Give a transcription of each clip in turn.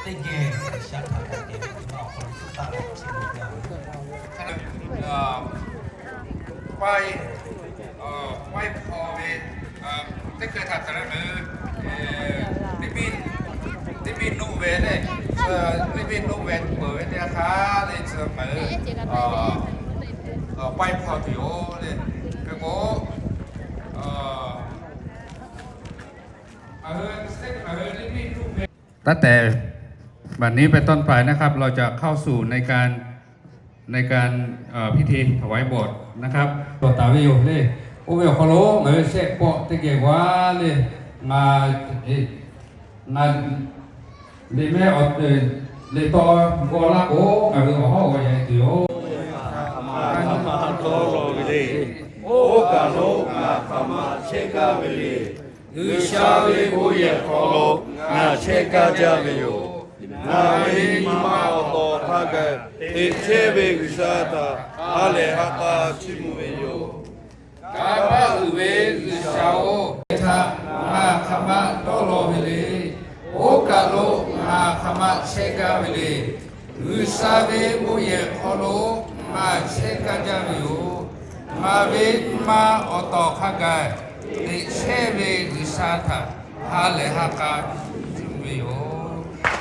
Teˇ geh G'uiˬsha htaꞈ k'awꞈ kehˬ ve awˬ hk'aw lo suhˉ taˆ leh chi beuꞈ ve, paiˇ, paiˇ hpaw ve, teˇ hkui htaꞈ taˍ leh ngaˬ hui, teˇ miˇ nuˆ ve le, teˇ miˇ nuˆ ve peuˬ ve teˇ yanˇ htaˇ le, chi ngaˬ hui paiˇ hpaw tuˬ yoˬ le. Hk'e k'o, ngaˬ hui, ngaˬ hui teˇ miˇ nuˆ ve ตั้งแต่บัดนี้เป็นต้นไปนะครับ เราจะเข้าสู่ในการ ในการเอ่อพิธีถวายโบสถ์นะครับ Tawˍ taˍ ve yoˬ le. Oˇ ve awˬ hk'aw lo ngaˬ hui shehˆ pawˆ teˇ geh g'a le, ngaˬ, ngaˬ, liꞈ mehˆ awˬ, liꞈ taw g'aw laˇ k'o, ngaˬ hui awˬ hawˉ g'aw yehˬ tuˬ yoˬ. Ngaˬ hk'aˬ ma dawˇ law ve le. Oˇ kaˬ lo ngaˬ hk'aˬ ma chehˇ gaˇ ve le. G'uiˬsha ve bon yehˬ hk'aw lo ngaˬ chehˇ gaˇ jaˇ ve yoˬ. Ngaˬ ve nyi ma awˬ tawˍ hk'a gaˬ teꞈ chehˇ ve G'uiˬsha htaꞈ ha lehˬ ha k'a chiˇ mvuh ve yoˬ. Kanˇ paˆ uiˍ ve G'uiˬsha-oˬ, htaꞈ ngaˬ hk'aˬ ma dawˇ law ve le. Oˇ kaˬ lo ngaˬ hk'aˬ ma chehˇ gaˇ ve le. G'uiˬsha ve bon yehˬ hk'aw lo ngaˬ chehˇ gaˇ jaˇ ve yoˬ. Ngaˬ ve nyi ma awˬ tawˍ hk'a gaˬ teꞈ chehˇ ve G'uiˬsha htaꞈ ha lehˬ ha k'a chiˇ mvuh ve yoˬ.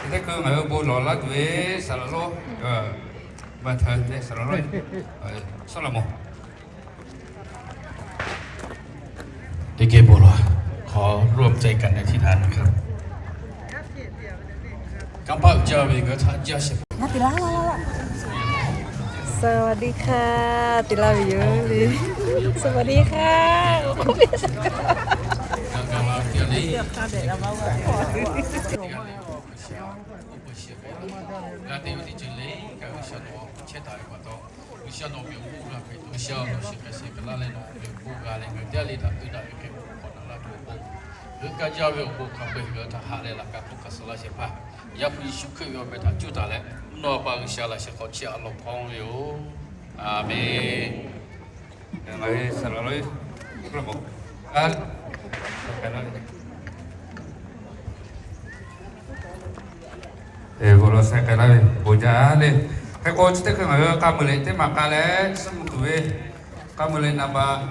Teˇ hkui ngaˬ hui bon lawˬ laˇ tuˬ ve saˍ laꞈ lonˉ, maˇ htaꞈ te saˍ laꞈ lonˉ, saˍ laꞈ maw. Teˇ geh bon lawˬ, ขอร่วมใจกันอธิษฐานนะครับ Kanˇ paˆ uiˍ jaˇ ve ngaˬ hui htaꞈ jaˇ shehˍ hpaˇ. สวัสดีค่ะ ติลาวิวเลย สวัสดีค่ะ G'a te ve teˇ ceuˬ le, ngaˬ hui shaˍ nawꞈ chehˇ taˍ ve pa taw, G'uiˬsha nawˬ ve awˬ bon g'a hpehꞈ tuˬ, G'uiˬsha nawˬ shiˍ hk'e shehˍ hk'e laˇ leh nawˬ ve awˬ bon g'a leh ngaˬ hui teˇ g'aˇ le htaꞈ keu daꞈ ve hk'e bon hk'awꞈ na laˇ tuˬ awˬ pon, g'uiˬ kaˇ jaˇ ve awˬ bon hk'a peu-eˬ ngaˬ hui htaꞈ ha leh laꞈ ka hk'oˆ hkanˍ suh laˇ shehˍ hpaˇ, Yaˇ hpu Yeˍsuˆ Hkriꞈ ve awˬ meh htaꞈ cuˇ taˍ leh, mvuhˇ naw pa G'uiˬsha laꞈ shehˍ hk'aw chiˇ aꞈ lawˬ hkawˇ ve yoˬ. Aˬmenˍ. Ngaˬ hui saˍ laꞈ lonˉ, a, bon lawˬ shehˍ hk'e laˇ ve bon jaˇ le. Hk'e k'o, chi teˇ hkui ngaˬ hui k'a muiˬ liꞈ teˇ maˬ k'a leh suhˉ mvuh tuˬ ve, k'a muiˬ liꞈ naˍ baꞈ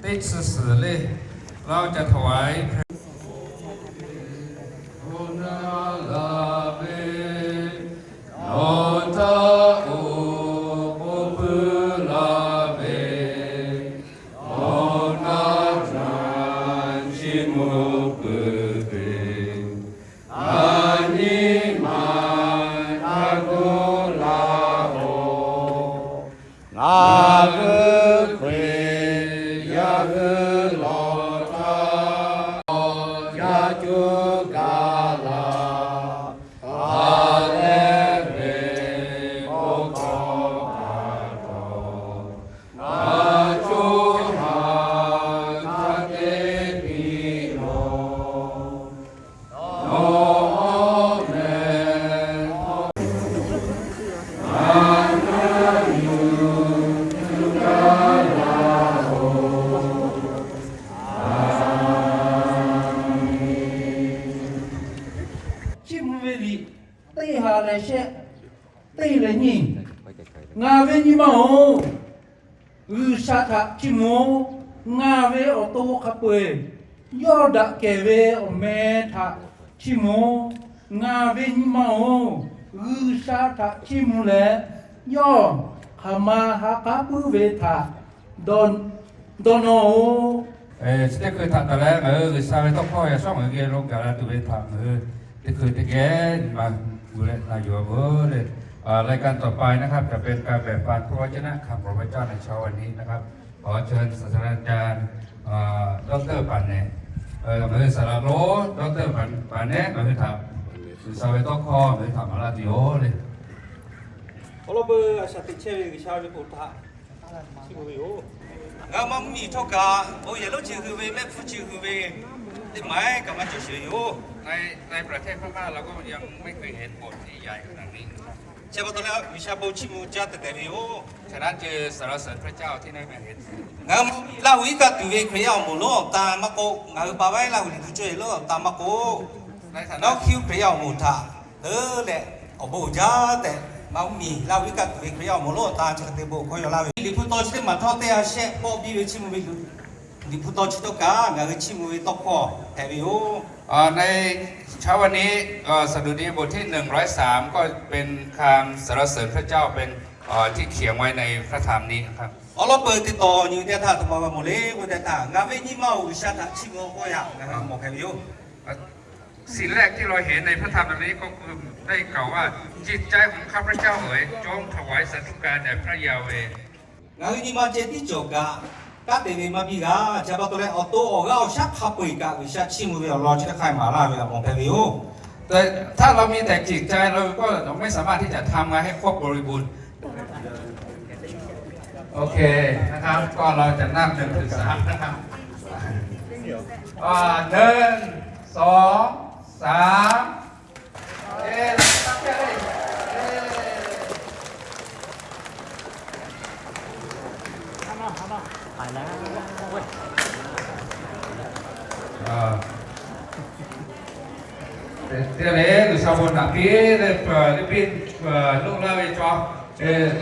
teˇ chi suhˍ le, เราจะถวาย Awˬ na laˬ ve, awˬ taˇ oˬ k'oˆ puiˉ laˇ ve, awˬ na htaꞈ chiˇ mvuh peuˬ ve, a nyi ma htaꞈ gu laˇ-oˬ. Ngaˬ hui Hkriꞈ yaˇ hui lawˬ htaˇ, yaˇ cuˇ gaˬ laˇ, ha lehˬ ve k'oˆ hkawˇ pa taw, ngaˬ co ha hk'aˬ te piˇ lawˬ. Chiˇ mvuh ve liꞈ teˇ ha leh shehˆ, teˇ leh nyiˇ. Ngaˬ ve nyi ma-oˬ, G'uiˬsha htaꞈ chiˇ mvuh-oˬ. Ngaˬ ve awˬ to hk'a peu-eˬ yawˇ daꞈ kehˬ ve awˬ meh htaꞈ chiˇ mvuh-oˬ. Ngaˬ ve nyi ma-oˬ, G'uiˬsha htaꞈ chiˇ mvuh leh, yawˇ hk'aˬ ma ha k'aˉ puiˉ ve htaꞈ dawˇ nawˇ-oˬ. Chi teˇ hkui htaꞈ taˍ leh ngaˬ hui G'uiˬsha ve tawˇ hkawˇ yaꞈ shawˉ ngaˬ hui geh lo gaˬ la tuˬ ve htaꞈ ngaˬ hui Teˇ hkui teˇ geh maˇ gu leh na yuˬ-a veuˬ le. รายการต่อไปนะครับ จะเป็นการแบ่งปันพระวจนะคำของพระเจ้าในเช้าวันนี้นะครับ ขอเชิญศาสตราจารย์ เอ่อ ดอกเตอร์ Paˍnehˍ, เอ่อ ngaˬ hui saˍ laꞈ lonˉ ดอกเตอร์ Paˍnehˍ, Paˍnehˍ ngaˬ hui htaꞈ G'uiˬsha ve tawˇ hkawˇ ngaˬ hui htaꞈ maˍ laˇ tuˬ yoˬ le. Awˬ lawn peuˬ a shaꞈ teꞈ chehˇ ve G'uiˬsha ve bon htaꞈ chiˇ mvuh ve yoˬ. Ngaˬ hui maˇ mvuhˇmiˬ htawˇ kaꞈ bon yehˬ lonˉ chi hui ve mehˆ hpfuhˇ chi hui ve teˇ maˬ kaꞈ maˇ cawˬ sheˍ ve yoˬ. ใน ในประเทศพม่าเราก็ยังไม่เคยเห็นโบสถ์ที่ใหญ่ขนาดนี้ Chi pa taw leh G'uiˬsha bon chiˇ mvuh caˇ tehˬ tehˬ ve yoˬ. ฉะนั้นจึงสรรเสริญพระเจ้าที่ได้มาเห็น Ngaˬ hui Laˇhuˍ iˉ kaˆ tuˬ ve Hkriꞈ yaˇ awˬ moˍ lonˉ awˬ tan maˇ k'oˆ, ngaˬ hui pa vaiˉ Laˇhuˍ liꞈ hpu cawˇ yehˬ lonˉ awˬ tan maˇ k'oˆ, nawˉ hkiˉ Hkriꞈ yaˇ awˬ moˍ htaꞈ leuˉ leh awˬ bon uiˍ jaˇ tehꞈ maˇ mvuhˇmiˬ Laˇhuˍ iˉ kaˆ tuˬ ve Hkriꞈ yaˇ awˬ moˍ lonˉ awˬ tan chi hk'e te bon hkawˇ yaw laˇ ve. Liꞈ hpu taw chi teˇ maˬ htawˇ teˇ ha shehˆ pawˆ biˇ ve chiˇ mvuh ve yoˬ. Liꞈ hpu taw chi htawˇ kaꞈ ngaˬ hui chiˇ mvuh ve tawˇ hkawˇ hpehꞈ ve yoˬ. ในเช้าวันนี้ สดุดีบทที่หนึ่งร้อยสาม ก็เป็นคำสรรเสริญพระเจ้า เป็นที่เขียนไว้ในพระธรรมนี้นะครับ Awˬ lawn peuˬ teˇ tawˍ nyi teˇ htaˇ teˇ ma g'a mawˬ le k'oˆ teˇ htaˇ, ngaˬ ve nyi ma-oˬ, G'uiˬsha htaꞈ chiˇ mvuh k'oˆ yaꞈ ngaˬ hui mawˬ hpehꞈ ve yoˬ. สิ่งแรกที่เราเห็นในพระธรรมตอนนี้ก็คือได้กล่าวว่า จิตใจของข้าพเจ้าเอ๋ย จงถวายสาธุการแด่พระยาห์เวห์ Ngaˬ hui nyi ma ceh tiˉ cawˬ kaꞈ, kanˉ te ve maˇ biˇ g'a. Chi pa taw leh awˬ to awˬ g'aˇ awˬ shaˉ hk'a peu-eˬ kaꞈ G'uiˬsha chiˇ mvuh ve awˬ lawn chi teˇ hk'aˇ maˍ laˇ ve a mawˬ hpehꞈ ve yoˬ. ถ้าเรามีแต่จิตใจ เราก็ไม่สามารถที่จะทำงานให้ครบบริบูรณ์ โอเคนะครับ ก็เราจะนับหนึ่งถึงสามนะครับ อ่า หนึ่ง สอง สาม เย้ ตั้งใจเลย เย้ ไปแล้ว Teˇ g'aˇ le G'uiˬsha bon naꞈ piˇ leh, liꞈ piˇ loˆ laˇ ve cawˬ.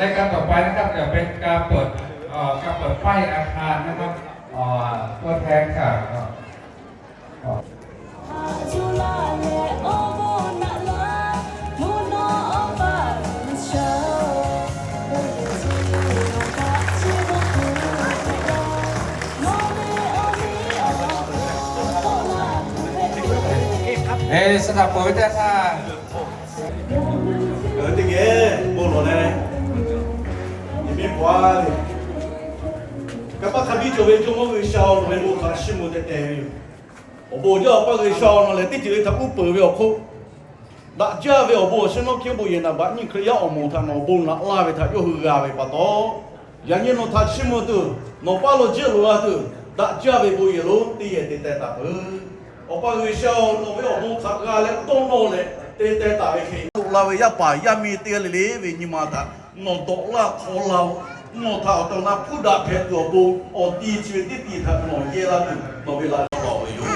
รายการต่อไปนะครับ จะเป็นการเปิด เอ่อ การเปิดป้ายอาคารนะครับ เอ่อ ตัวแทนจาก เอ่อ เอ้ย สถาปนิก Ngaˬ hui teˇ geh bon lawˬ leh, yaꞈ miˇ paw-a le. Kanˇ paˆ hk'a biˇ cawˬ ve Jawˇmawˇ G'uiˬsha-oˬ, nawˬ ve bon htaꞈ chiˇ mvuh teh teh ve yoˬ. Awˬ bon jaˇ, Awˬ pa G'uiˬsha-oˬ, nawˬ lehˬ teˇ ceuˬ le htaꞈ uˉ peunˍ ve awˬ hk'oˆ, daꞈ jaˇ ve awˬ bon awˬ shinˉ nawˉ hkiˉ bon yehˬ naˍ baꞈ nyiˇ Hkriꞈ yaˇ awˬ moˍ htaꞈ nawˬ awˬ bon naꞈ laˇ ve htaꞈ yawˇ hui g'a ve pa taw, yaꞈ nyi nawˬ htaꞈ chiˇ mvuh tuˬ, nawˬ paˇ lo jiˆ loꞈ la tuˬ, daꞈ jaˇ ve bon yehˬ lonˉ teˇ yehˬ te teh taˍ peuˬ. Awˬ pa G'uiˬsha-oˬ, nawˬ ve awˬ bon htaꞈ g'a leh dawˇ nawˇ leh te teh taˍ ve hk'e, loꞈ la ve yaˇ paˍ yaˇ miˇ teˇ g'aˇ le le ve nyi ma htaꞈ nawˬ dawꞈ laˇ hk'aw laˇ-oˬ. Nawˬ htaꞈ awˬ tehˬ awˬ na hpuˇ daꞈ hpehꞈ tuˬ awˬ bon, awˬ ti chi ve teˇ tiˍ htaꞈ nawˬ yehˇ laˇ tuˬ, nawˬ ve laꞈ shawnˍ lawˬ ve yoˬ.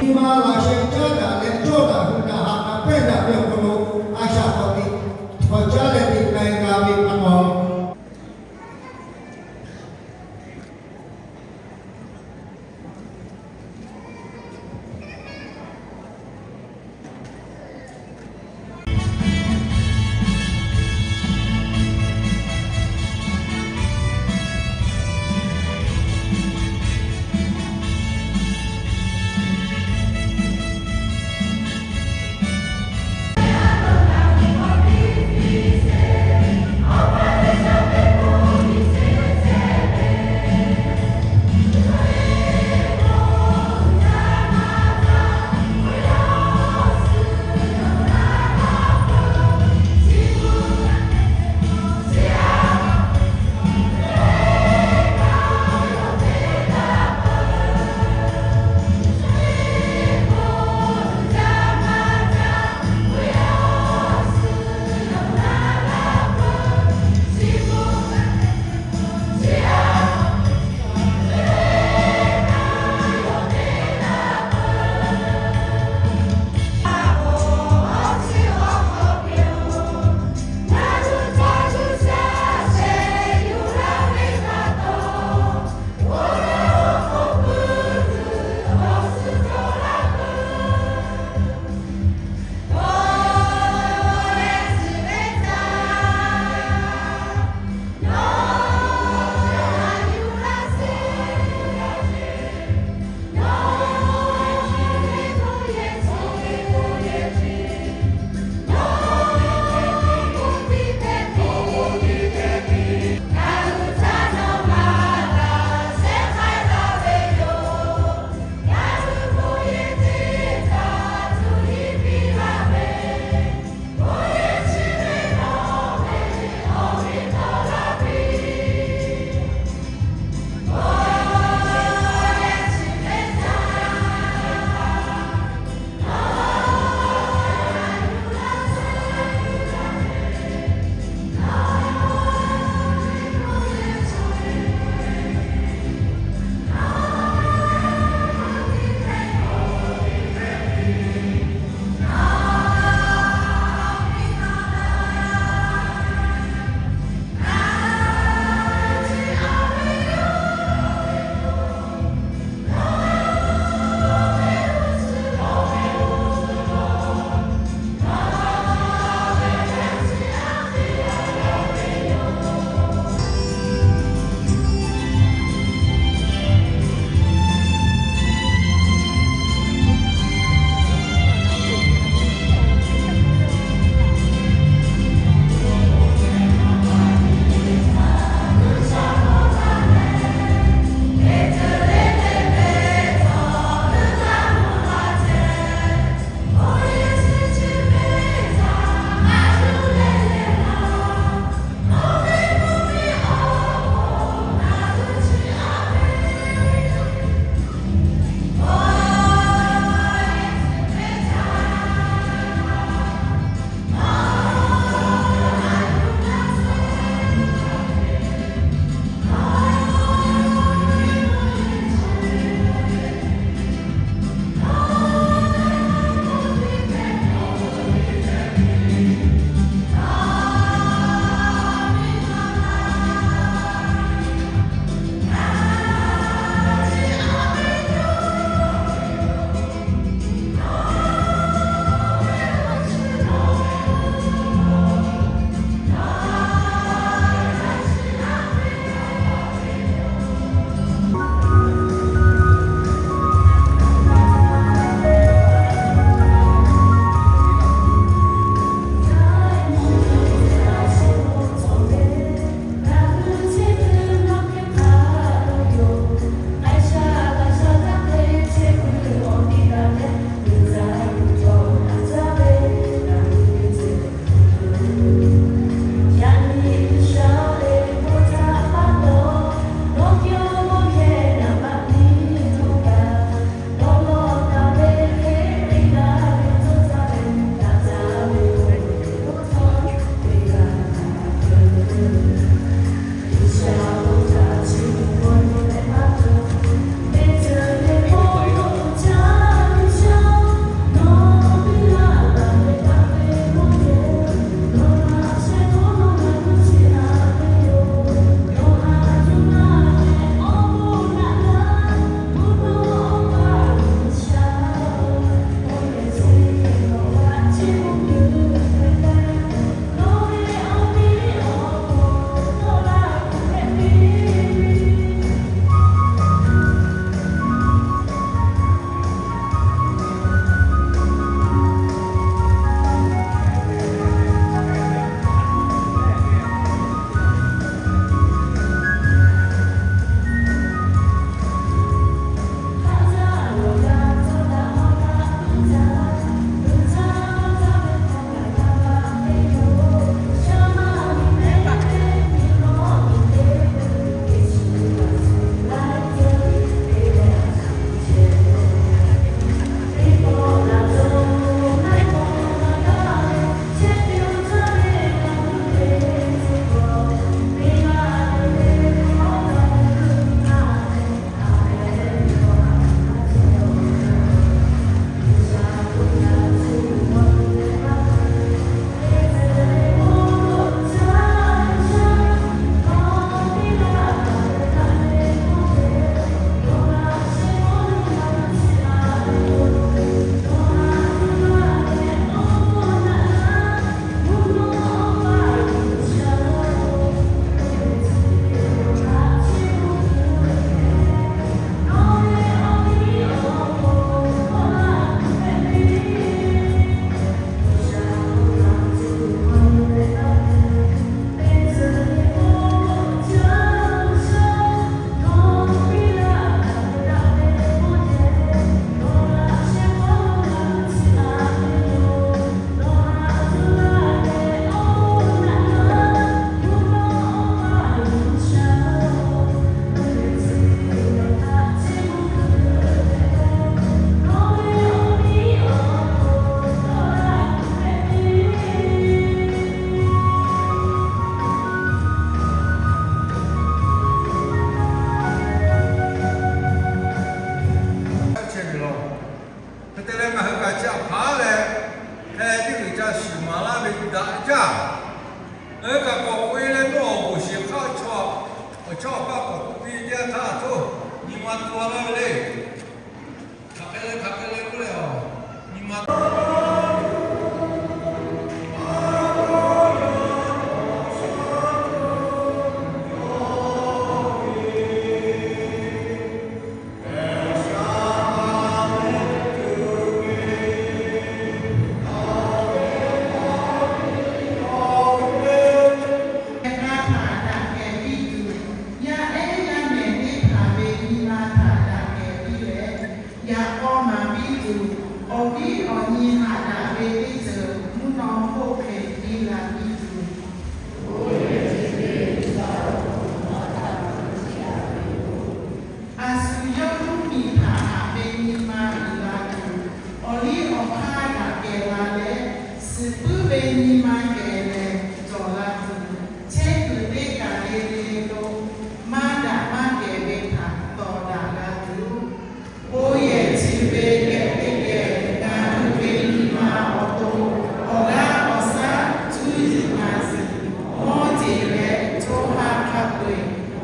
Nyi ma laꞈ sheh caˉ daꞈ leh cawˇ daꞈ hui daꞈ haꞈ daꞈ pehˇ daꞈ ve awˬ hk'aw lo, a shaꞈ k'awꞈ teꞈ hk'awꞈ caˉ leh teꞈ k'ai g'a ve pa taw,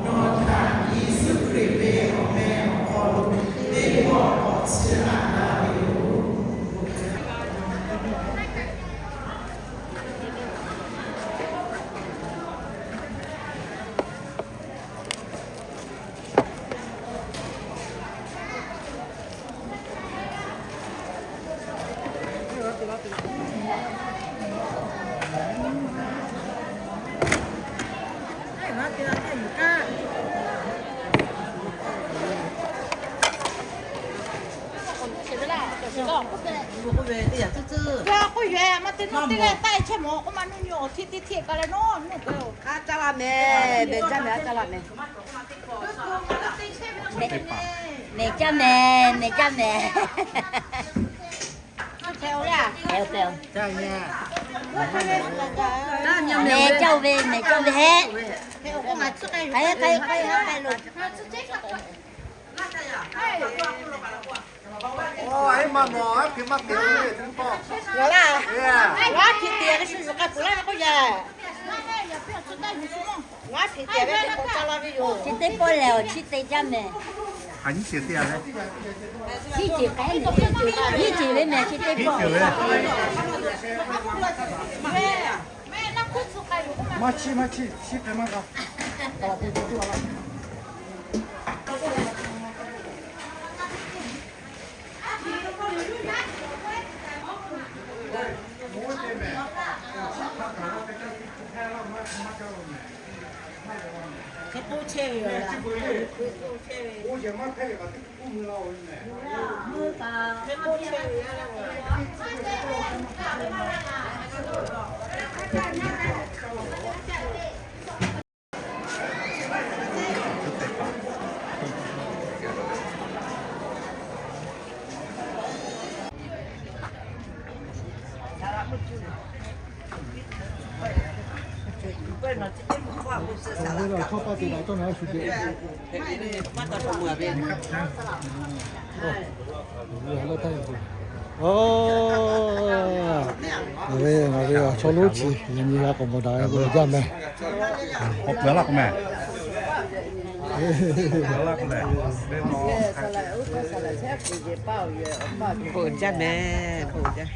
Nawˬ htaꞈ Yeˍsuˆ Hkriꞈ ve awˬ meh awˬ hk'aw lo teˇ pawˆ k'awꞈ chiˇ aꞈ laˇ ve yoˬ. Mehˬ caˇ mehˬ, mehˬ caˇ mehˬ. Mehˬ caˇ ve, mehˬ caˇ ve heˆ. K'ai k'ai k'ai k'ai lo. Chi teˇ pawˆ lehˬ, awˬ chi te caˇ mehˬ. Hiˉ ceˬ k'ai, hiˉ ceˬ ve mehˬ chi teˇ pawˆ. Maˇ chiˇ maˇ chiˇ, chiˇ k'ai maˇ g'a. Oˇ, ngaˬ ve, ngaˬ ve awˬ chaw lonˉ chi yaꞈ nyi g'a k'awꞈ mawˬ daꞈ ve k'o jaˇ mehˬ. K'awꞈ peuˬ laˇ k'o mehˬ. K'awꞈ jaˇ mehˬ, k'awꞈ jaˇ.